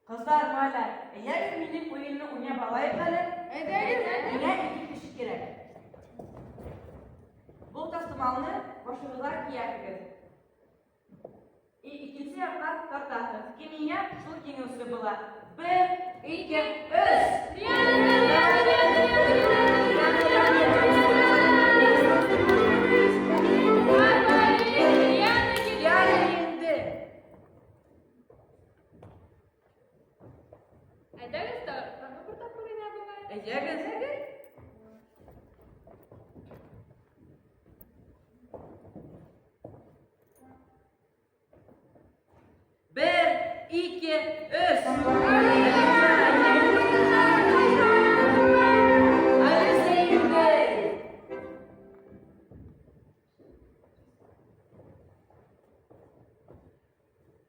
Кызлар, малайлар, әйдәгез минем уенны уйнап алайык әле. Әйдәгез. Миңа ике кеше кирәк. Бу тастымалны башыгызга киясегез. И икенче якка тартасыз. Кем иңә, шул җиңүче була. Бер, ике, өч! Диана җиңде. Әйдәгез тагы бер тапкыр уйнап алайык. Әйдәгез. Бер, ике, өч. Алиса җиңде.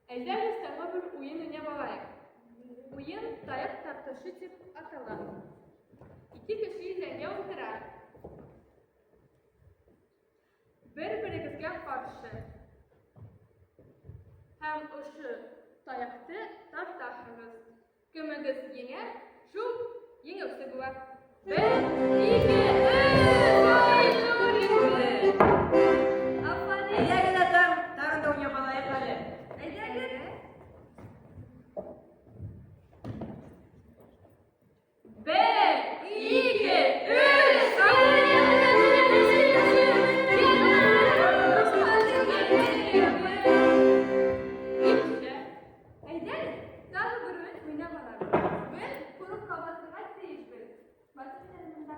Әйдәгез тагы бер уен уйнап алайык. Уен таяк тартышы дип атала. Ике кеше идәнгә утыра. Бер-берегезгә каршы. Һәм ошо таякты тартасыгыз. Кемегез җиңә, шул җиңүче була. Бер, ике, өч! Ай, җиңде! Афәрин! Әйдәгез дә тагын да уйнап алайык әле. Әйдәгез! Бер, ике, өч! Әйдәгез, тагы бер уен уйнап алабыз. Без курыкка басырга тиешбез. Басыгыз әле монда.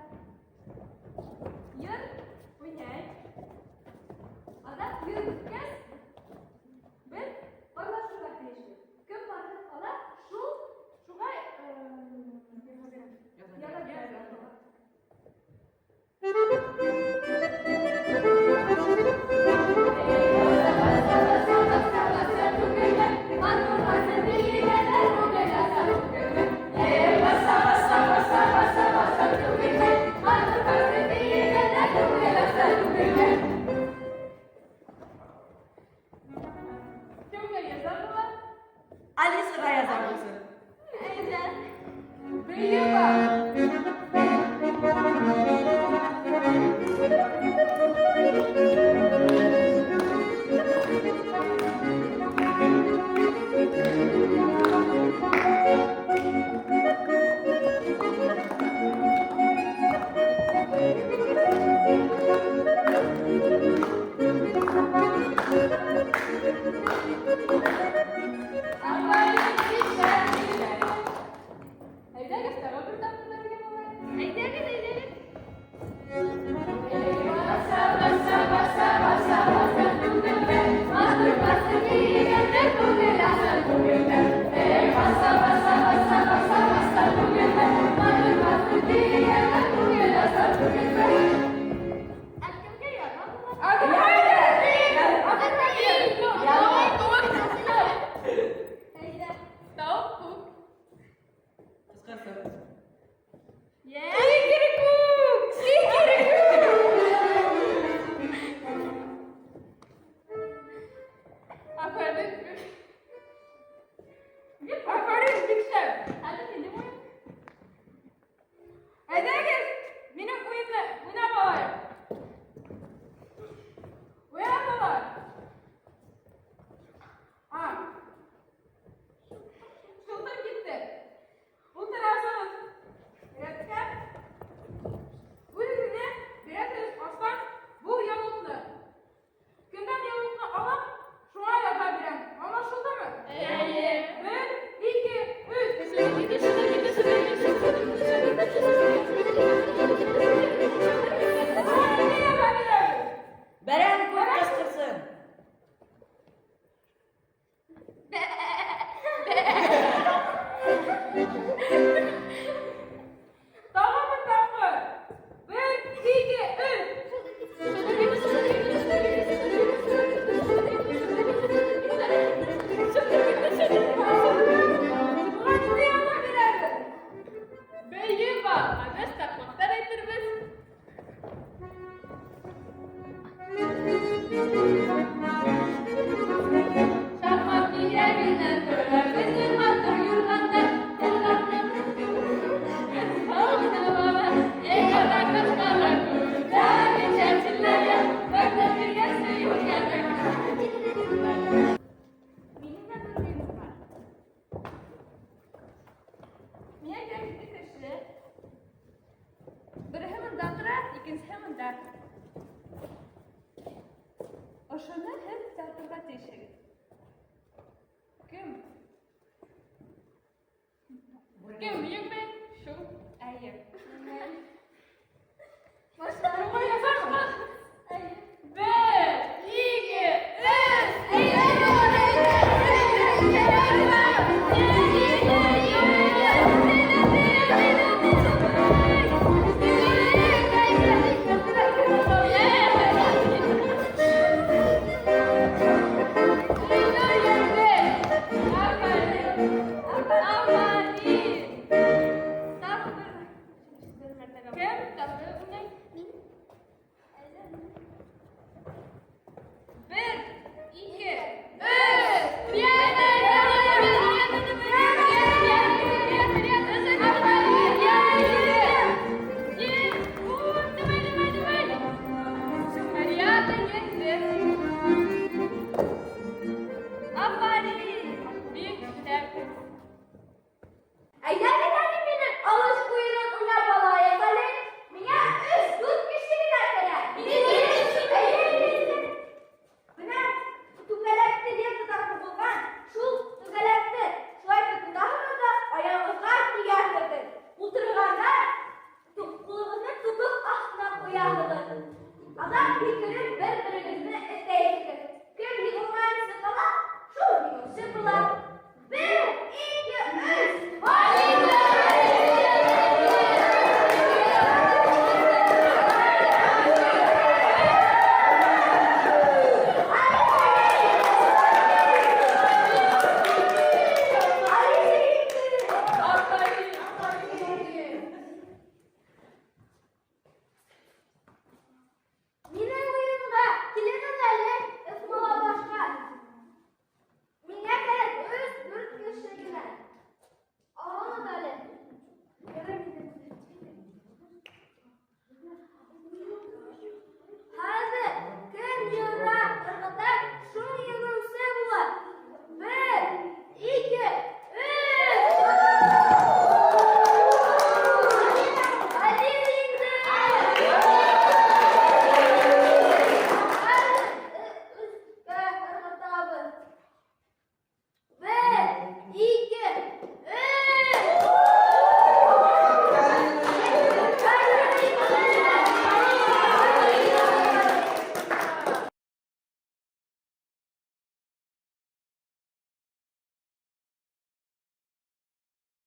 Ошоно һеҙ тартырға тейешһегеҙ. Кем? Кем еңде? Шул. Әйе. Башла. Башла. Әйе. Бер, ике, өс. Кем тағы уйнай? Бер, ике, өс. Мариана еңде. Афарин! Бик шәп. Әйҙәгеҙ әле минең алыш уйынын уйнап алайыҡ әле. Миңә өс-дүрт кеше генә кәрәк. Әйе. Бына түңгәләкте лентадан һуғылған, шул түңгәләкте шулай тотаһығыҙ ҙа аяғығыҙға кейәһегеҙ. Ултырғанда ҡулығыҙҙы тубыҡ аҫтына ҡуяһығыҙ. Аҙаҡ һикереп